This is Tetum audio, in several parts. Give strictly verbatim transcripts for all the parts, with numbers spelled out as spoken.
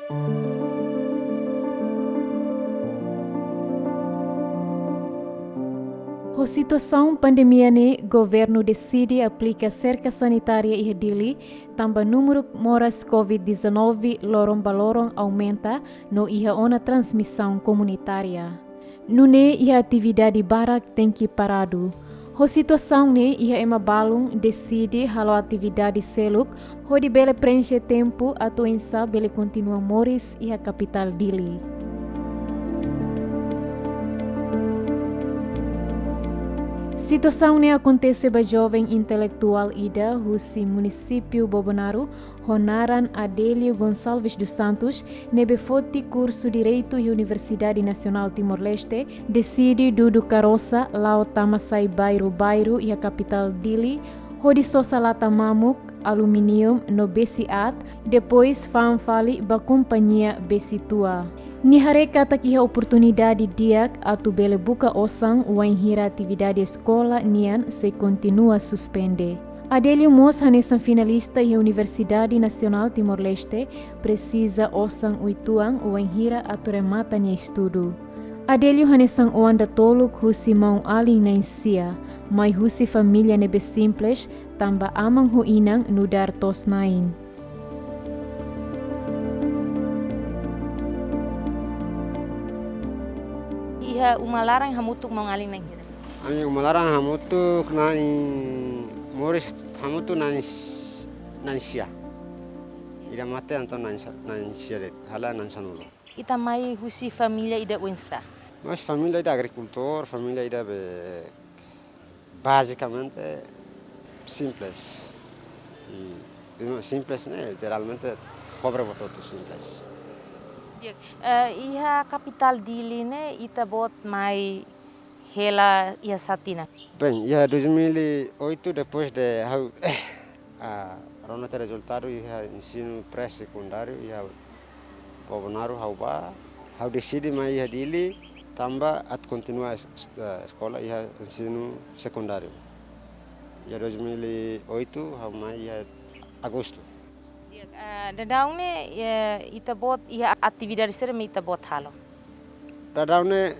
Ho situasaun pandemia ne'e, governu deside aplika serka sanitária iha Dili, tanba númeru moras covid dezanove loron ba loron aumenta, no iha ona transmisaun komunitária. Nune'e iha atividade barak tenke paradu. Ho situasaun ne'e iha ema balun deside halo atividade seluk, hodi bele prenxe tempu atu oinsá bele kontinua moris iha kapitál Dili. Situasaun ne'e akontese ba joven intelektuál ida husi munisípiu Bobonaro, ho naran Adélio Gonçalves dos Santos, ne'ebé foti kursu Direitu iha Universidade Nasionál Timor-Leste, deside dudu karosa la'o tama sai bairru-bairru iha kapitál Dili, hodi sosa lata mamuk, alumíniu no besi aat, depois fa'an fali ba kompañia besi tua. Nia haree katak iha oportunidade di'ak atu bele buka osan wainhira atividade eskola nian sei kontinua suspende. Adélio mós hanesan finalista iha Universidade Nasionál Timor-Leste, presiza osan uitoan wainhira atu remata nia estudu. Adélio hanesan oan datoluk husi maun-alin na'in-sia, mai husi família ne'ebé simples, tanba aman ho inan nu'udar to'os-na'in. Iha uma laran hamutuk maun-alin na'in hira? Ami uma laran hamutuk na'in, moris hamutuk na'in s-, na'in-sia. Ida mate entaun na'in-sa-, na'in-sia de'it, hela na'in-sanulu. Ita mai husi família ida oinsá? Mas família ida agrikultór, família ida be bazikamente simples. I, i simples ne'e, jeralmente pobre bototo simples. Di'ak, eh, iha kapitál Dili ne'e, ita-boot mai hela iha sá tinan? Bem, iha dois mil e oito, depois de ha'u, ah, rona tiha rezultadu iha ensinu pré-sekundáriu iha Bobonaro ha'u bá, ha'u deside mai iha Dili, tanba atu kontinua es-, es-, eh, eskola iha ensinu sekundáriu. Iha dois mil e oito, ha'u mai iha agostu. Di'ak, eh, daudaun ne'e, eh, ita-boot iha atividade saida mak ita-boot halo? Daudaun ne'e,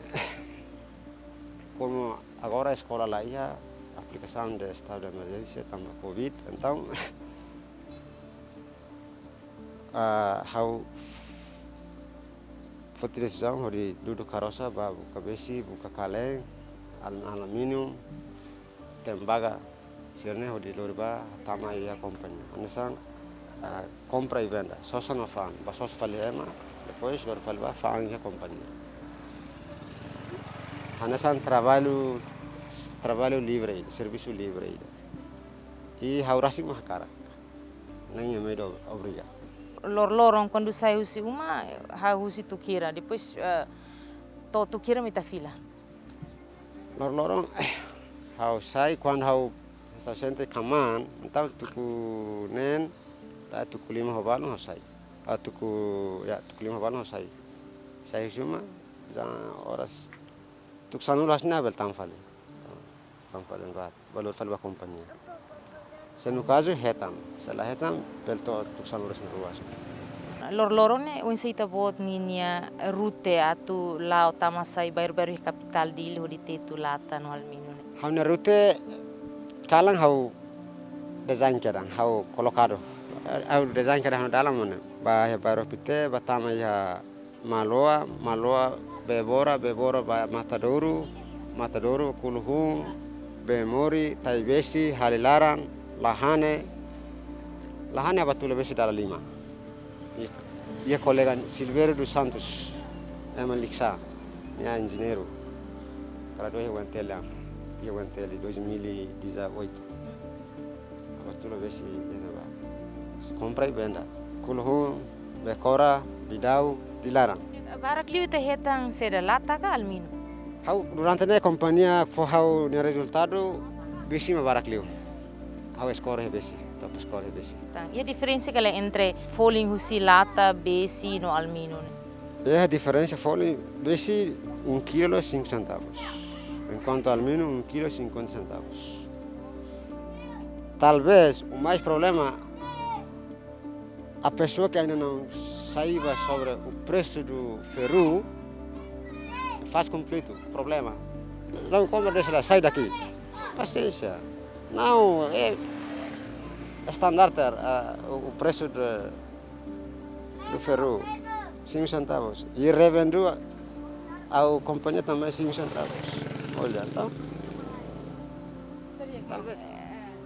como agora eskola la iha, aplikasaun de estadu de emerjénsia tanba covid, entaun, ah, ha'u foti desizaun hodi dudu karosa bá buka besi, buka kalen, al-, alumíniu, tembaga, sira-ne'e hodi lori bá tama iha kompañia. Hanesan, ah, kompra i venda, sosa no fa'an, bá sosa fali ema, depois lori fali bá fa'an iha kompañia. Hanesan traballu, traballu livre, servisu livre. I ha'u rasik mak hakarak. Na'in ema ida obriga. Loroloron kuandu sai husi uma, ha'u husi tuku hira. Depois, eh, to'o tuku hira mak ita fila? Loroloron, eh, ha'u sai kuandu ha'u, ha'u sente kamaan, entaun tuku neen, la tuku lima ho balun ha'u sai. Ah, tuku, ya, tuku lima ho balun ha'u sai. Sai husi uma, já oras tuku sanulu hanesan ne'e bele tama fali. Tama fali bá, bá lori fali bá kompañia. Se no kazu hetan, se la hetan, bele to'o tuku sanulu resin rua. Loroloron ne'e, oinsá ita-boot ninia rute atu la'o tama sai bairru-bairru iha kapitál Dili hodi tetu lata no alumíniu ne'e? Ha'u-nia rute kalan ha'u dezeña kedan, ha'u kolokadu. Ha'u dezeña kedan ha'u-nia dalan mak ne'e. Bá iha bairru Pité, bá tama iha Maloa, Maloa, Bebora, Bebora bá Matadouro, Matadouro, Kuluhun, Bemori, Taibesi, Halilaran, Lahane, Lahane Abatula besi dala lima. Iha, iha kolega Silvério dos Santos, ema Likisá, nia enjeñeiru. Gradua iha U N T L, iha U N T L dois mil e dezoito. Abatula besi iha ne'ebá. Kompra i venda. Kuluhun, Bekora, Bidau, Lilaran. Barak liu ita hetan saida, lata ka alumíniu? Ha'u durante ne'e kompañia fó ha'u-nia rezultadu, besi mak barak liu. Ha'u eskohe besi, to'o eskohe besi. Tan, iha diferensa ka lae entre folin husi lata, besi no alumíniu ne'e? Iha diferensa folin, besi um quilo cinco centavos. Enquanto alumíniu um quilo cinquenta centavos. Talvez o mais problema, a pessoa que ainda não Saiba sobre o preço do ferro, faz conflito, problema. Não compra, deixa lá, sai daqui. Paciência. Não, é estandarte, ah, o, o preço de, do ferro, cinco centavos. E revendo ao companhia também cinco centavos. Olha, então, talvez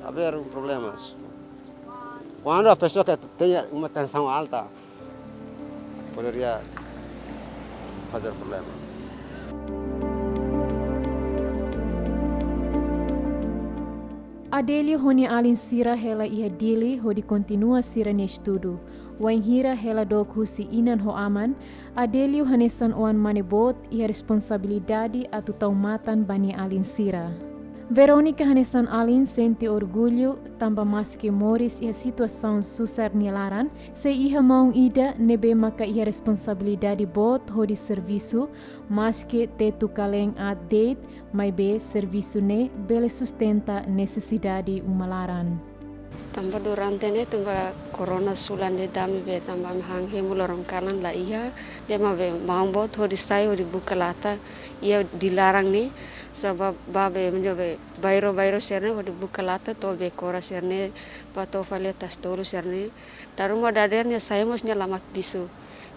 haver um problema. Quando a pessoa que tem uma tensão alta, poderia fazer problema. Adélio ho nia alin sira hela iha Dili hodi kontinua sira-nia estudu. Wainhira hela dook husi inan ho aman, Adélio hanesan oan mane boot iha responsabilidade atu tau matan ba nia alin sira. Verónica hanesan alin sente orgullu tanba maske moris iha situasaun susar nia laran, sei iha maun ida ne'ebé maka iha responsabilidade boot hodi servisu, maske tetu kalen aat de'it, maibé servisu ne'e bele sustenta nesesidade uma laran. Tanba durante ne'e, tanba korona sulan de'it, ami be tanba ami han hemu loron kalan la iha, ne'e maibé maun boot hodi sai hodi buka lata iha Dili laran ne'e, sá ba, ba be, menyo be, bairru-bairru sira-ne'e hodi buka lata, to'o Becora sira-ne'e, ba to'o fali Tasi Tolu sira-ne'e. Dala ruma dadeer nia sai mós nia la matabixu.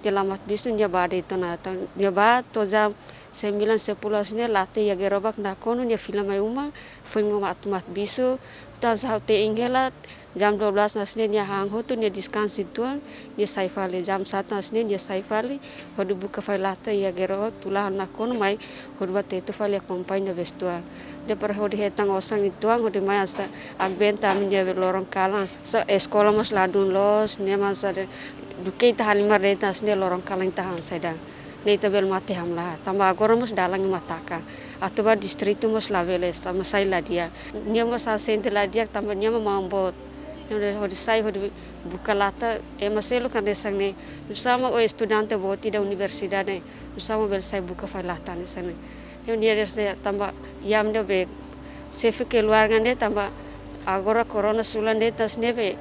Nia la matabixu, nia ba de'it ona, nia ba to'o jam sembilan, sepuluh hanesan ne'e, lata iha gerobak nakonu, nia fila mai uma, foin mak mat, matabixu. Entaun hanesan ha'u te'in hela, jam dua belas hanesan ne'e nia han hotu, nia deskansa uitoan, nia sai fali. Jam satu hanesan ne'e nia sai fali, hodi buka fali lata iha gerobak, tula halo nakonu mai, hodi ba tetu fali akompaña nia bes tuan. Depois hodi hetan osan uitoan, hodi mai hanesan aguenta ami-nia loron kalan. Sá, eskola mós ladún loos, ne'e mak hanesan de'it, duké ita halimar de'it hanesan ne'e, loron kalan ita han saida. Ne'e ita bele mate hamlaha. Tanba agora mós dalan ema taka. Atu ba distritu mós labele, sá, ema sai la di'ak. Nia mós sente la di'ak, tanba nia mak maun boot. Nia hodi sai, hodi buka lata, ema seluk hanesan ne'e. Nusá mak ó estudante boot ida universidade, nusá mak bele sai buka fali lata hanesan ne'e. Nia, nia dehan tanba iha ami-nia be xefe keluarga ne'e, tanba agora korona sulan de'it hanesan ne'e be,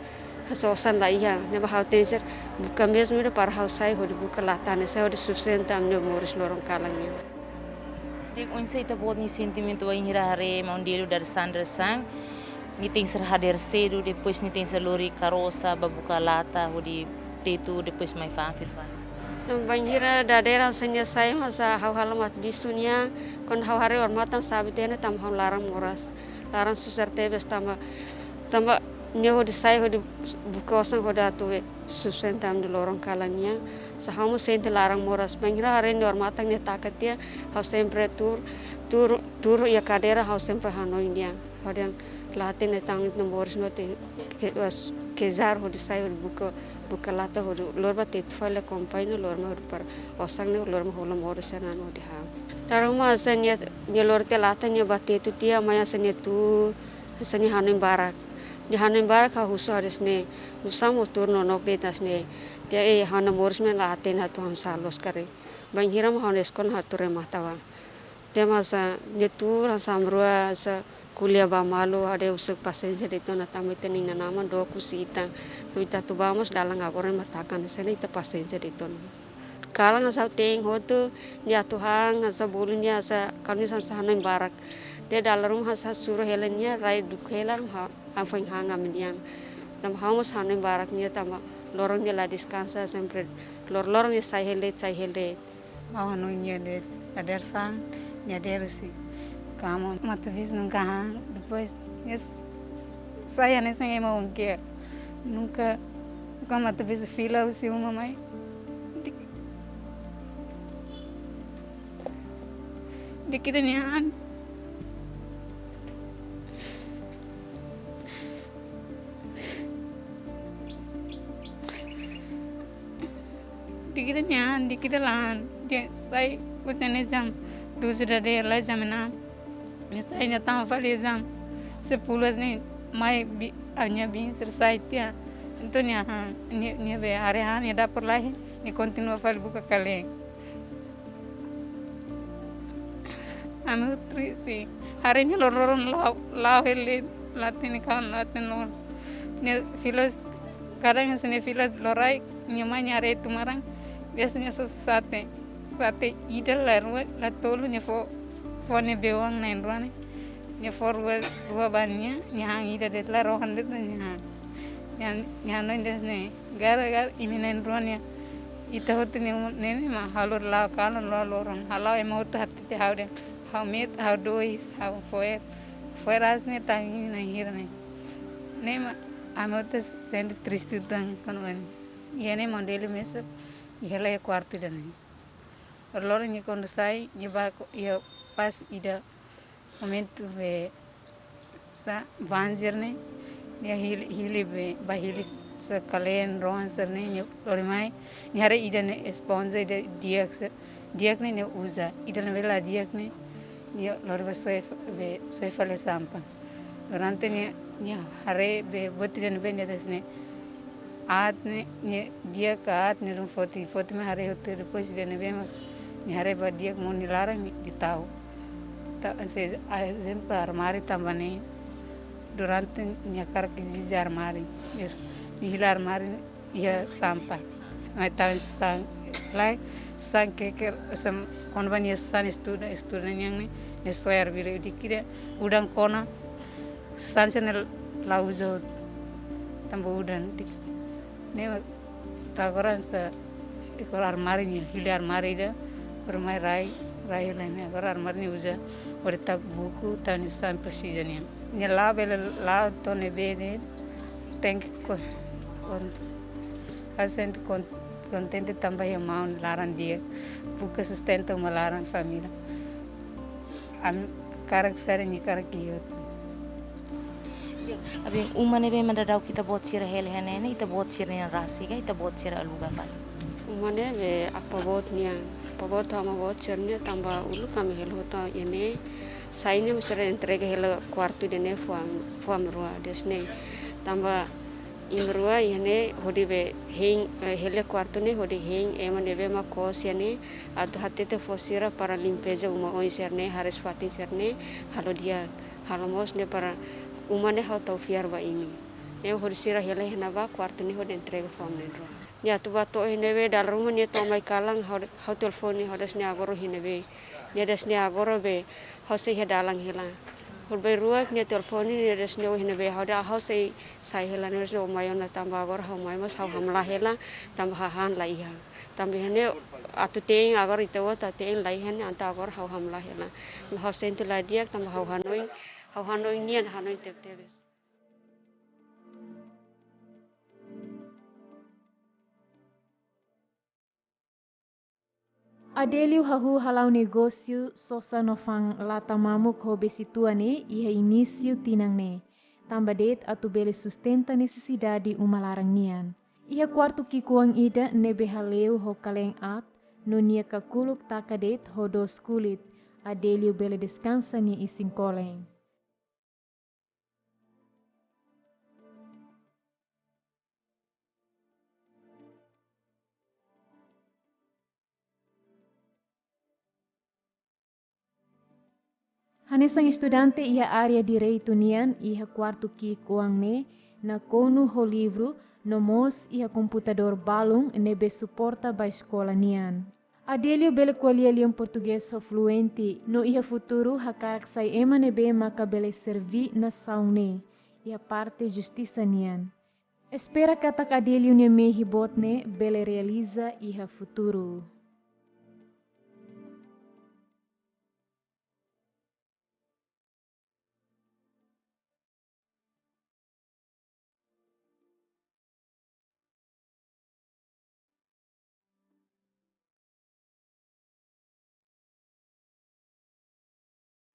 hanesan osan la iha, ne'ebé ha'u tenke ser buka mezmu de'it para ha'u sai hodi buka lata ne'e, sai hodi sustenta ami-nia moris loron kalan nian. Dek, oinsá ita-boot nia sentimentu wainhira haree maun Adélio dadeer-saan, dadeer-saan, nia tenke ser hadeer sedu, depois nia tenke ser lori karosa ba buka lata hodi tetu, depois mai fa'an fila fali? Bainhira dadeer hanesan nia sai, hanesan ha'u halo matabixu nian, kuandu ha'u haree odamatan sabe tiha ona tanba ha'u laran moras, laran susar tebes tanba, tanba nia hodi sai hodi buka osan hodi atu be sustenta ami-nia loron kalan nian. Sá, ha'u mós sente laran moras. Bainhira haree nia odamatan nia taka tiha, ha'u sempre tuur, tuur, tuur iha kadeira, ha'u sempre hanoin nia. Ha'u dehan la hatene tan ita-nia moris no te ke, as, kezar hodi sai hodi buka, buka lata hodi lori ba tetu fali akompaña nia, lori mai hodi para osan ne'e, lori mai hola modo sira-nia an hodi han. Dala ruma hanesan nia, nia lori tiha lata, nia ba tetu tiha, mai hanesan nia tuur, hanesan nia hanoin barak. Nia hanoin barak, ha'u husu hanesan ne'e, nusá mak ó tuur nonook de'it hanesan ne'e? Dehan, eh, ha'u-nia moris mak la hatene atu hamsa loos karik. Bainhira mak ha'u-nia eskola atu remata ba. Dehan hanesan nia tuur hanesan hamrua, hanesan ko'alia ba malu, ha'u dehan husu pasiénsia de'it ona tanba ita-nia inan-aman dook husi ita. Ita atu ba mós dalan agora ema taka hanesan ne'e, ita pasiénsia de'it ona. Kalan hanesan ha'u te'in hotu, nia atu han, hanesan bolu nia, hanesan kalan nia hanesan hanoin barak. Dehan dala ruma hanesan suru hela nia, rai duku hela, ha, han foin han ami-nian. Tanba ha'u mós hanoin barak nia tanba loron nia la deskansa, sempre lor-, loron nia sai hela de'it, sai hela de'it. Ha'u hanoin nia de'it, dadeer-saan, nia hadeer husi kama. Matabixu nunka han, depois nia sai hanesan ema oan-kiak. Nunka, nunka matabixu fila husi uma mai. Di, di'ak ida nia han. Di'ak ida nia han, di'ak ida la han. Nia sai husi ne'e jam doze dadeer, la jam enam. Nia sai, nia tama fali jam sepuluh hanesan ne'e, mai bi, ah, nia biin sira sai tiha. Entaun nia han, nia, nia be haree han, nia dapur la iha, nia kontinua fali buka kalen. Ami triste. Haree nia loroloron la'o, la'o hela de'it, la hatene kalan, la hatene loron. Nia fila Kadang hanesan ne'e fila loraik, nia mai nia haree tun-marang, biasa nia sosa sate. Sate ida, la rua, la tolu, nia fó, fó ne'ebé oan na'in-rua ne'e. Nia fó rua, rua ba nia, nia han ida de'it, la rohan de'it nia han. Nia, nia hanoin de'it ne'e, gara-gara imi na'in-rua ne'e, ita hotu ne'e, ne'e, ne'e mak halo la'o kalan, la'o loron, halo ema hotu hatete ha'u dehan, ha'u me'et, ha'u dois, ha'u fo'er. Fo'er aas ne'e tan imi na'in hira ne'e. Ne'e mak ami hotu sente triste uitoan kuandu ami. Iha ne'e maun Adelio mesak, iha hela iha kuartu ida-ne'e. Loron nia kuandu sai, nia ba ko-, iha pas ida momentu be sa banjir ne'e, nia hili, hili be, ba hili sá, kaleen, rohan sira-ne'e, nia lori mai, nia haree ida-ne'e esponja ida di'ak sá, di'ak ne'e nia uza, ida ne'ebé la di'ak ne'e, nia lori ba soe f-, be, soe fali sampah. Durante nia, nia haree be buat ida ne'ebé nia dehan ne'e aat ne'e, nia di'ak ka aat ne'e dun foti, foti mai haree hotu, depois ida ne'ebé mak nia haree ba di'ak monu nia laran nia tau. Ta, se, ezemplu armáriu tanba ne'e, durante nia hakarak jija armáriu, yes, nia hili armáriu iha sampah. Mai tau sasán, lae, sasán keker, sasán, kuandu ba nia sasán estuda, estuda nian ne'e, nia soe arbiru di kira, udan kona, sasán sira-ne'e la uza hotu, tanba udan di. Ne'e mak to'o agora hanesan, agora armáriu nia, hili armáriu ida, hodi mai rai, rai hela ne'e, agora armáriu nia uza hodi tau buku, tau nia sasán presiza nian. Nia la'o bele la'o to'o ne'ebé de'it, tenke ko-, or-, ha'u sente kon-, kontente tanba iha maun laran di'ak, buka sustenta uma laran família. Ami hakarak sira, nia hakarak ita hotu. Abi, uma ne'ebé mak daudaun ita-boot sira hela iha ne'e ne'e, ita-boot sira-nian rasik ka ita-boot sira aluga fali? Uma ne'ebé apá boot nian, apá boot, amá boot sira-nian, tanba uluk ami hela hotu iha ne'e, sai ne'e mós sira entrega hela kuartu ida-ne'e fó ami, fó ami rua, dehan ne'e. Tanba imi rua iha ne'e hodi be hein, eh, hela kuartu ne'e hodi hein ema ne'ebé mak kos iha ne'e, atu hatete fó sira para limpeza uma oin sira-ne'e, hariis-fatin sira-ne'e, halo di'ak, halo moos ne'e para uma ne'e ha'u tau fiar ba imi. Ne'e hodi sira hela iha ne'ebá, kuartu ne'e hodi entrega fó ami na'in-rua. Nia atu ba to'o iha ne'ebé, dala ruma nia to'o mai kalan, ha'u, ha'u telefone, ha'u dehan ne'e agora iha ne'ebé. Nia dehan ne'e agora be, ha'u sei iha dalan hela. Hodi bainrua nia telefone, nia dehan ne'e iha ne'ebé, ha'u dehan ha'u sei sai hela, nia dehan ne'e o mai ona tanba agora ha'u mai mós ha'u hamlaha hela, tanba hahán la iha. Tanba iha ne'e atu te'in agora ita-boot atu te'in la iha ne'e, entaun agora ha'u hamlaha hela. Ha'u sente la di'ak tanba ha'u hanoin, ha'u hanoin nian hanoin tebetebes. Adelio hahú hala'o negósiu sosa no fa'an lata mamuk ho besi tua ne'e iha inísiu tinan ne'e, tanba de'it atu bele sustenta nesesidade uma laran nian. Iha kuartu ki'ik-oan ida ne'ebé hale'u ho kaleen aat, no nia kakuluk taka de'it ho doos kulit, Adelio bele deskansa nia isin-kolen. Hanesan estudante iha área direitu nian, iha kuartu ki'ik-oan ne'e nakonu ho livru, no mós iha komputadór balun ne'ebé suporta ba eskola nian. Adelio bele ko'alia lian portugés ho fluente, no iha futuru hakarak sai ema ne'ebé maka bele serví nasaun ne'e iha parte justisa nian. Espera katak Adelio nia mehi boot ne'e bele realiza iha futuru.